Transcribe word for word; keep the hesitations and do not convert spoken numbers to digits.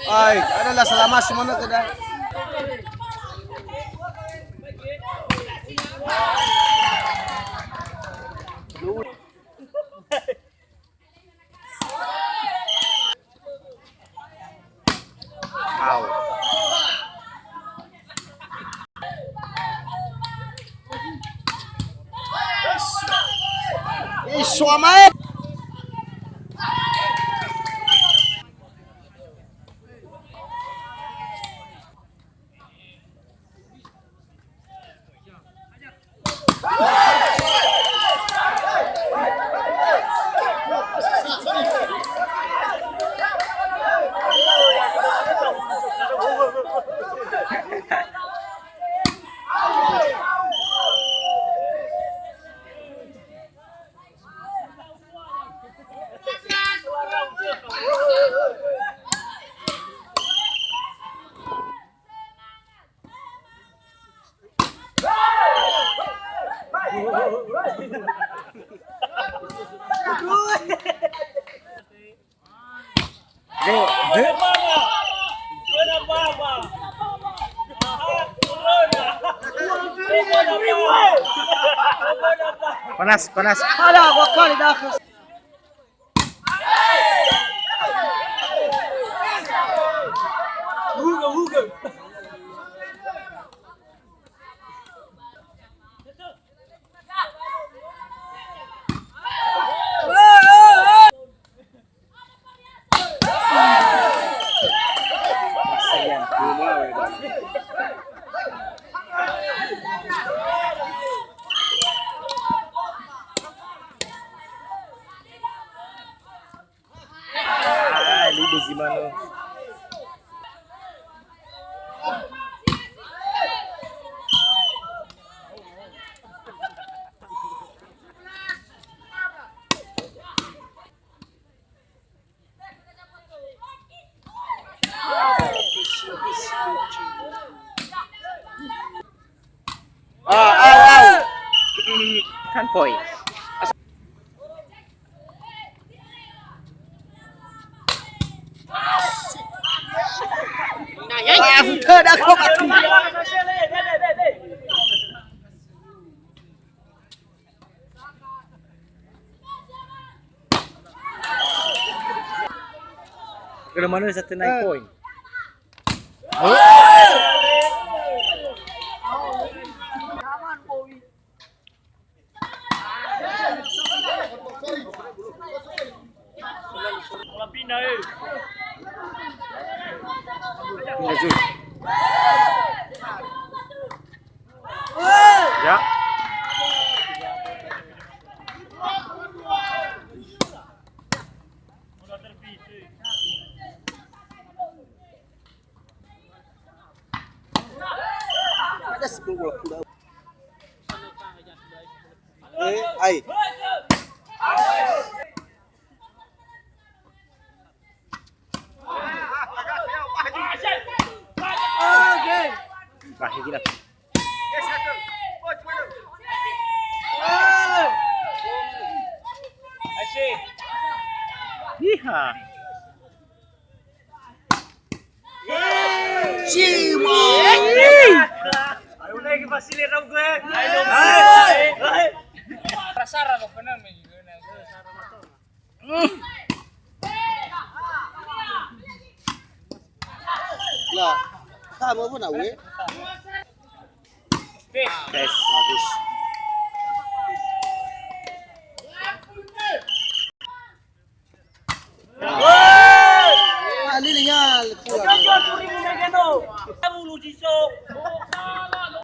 Ai, ada lah selama semuanya tu dah. Au. Ih, suamae. Panas, panas. Ada, gua kali dah. Ah, libu zi manö. Ah, au, au. Kan poin. Ah, sudah dah kok. Kalau mana satu naik poin. Ya. Ada sebelum bola pulau. Eh, ai. Terakhir gila. Iha. Cima. Ayo lagi pasti lihat gue. Ayo. Hai. Hai. Prasara kok bener nih. Lah, kamu apa nak, weh? Tes. Bagus.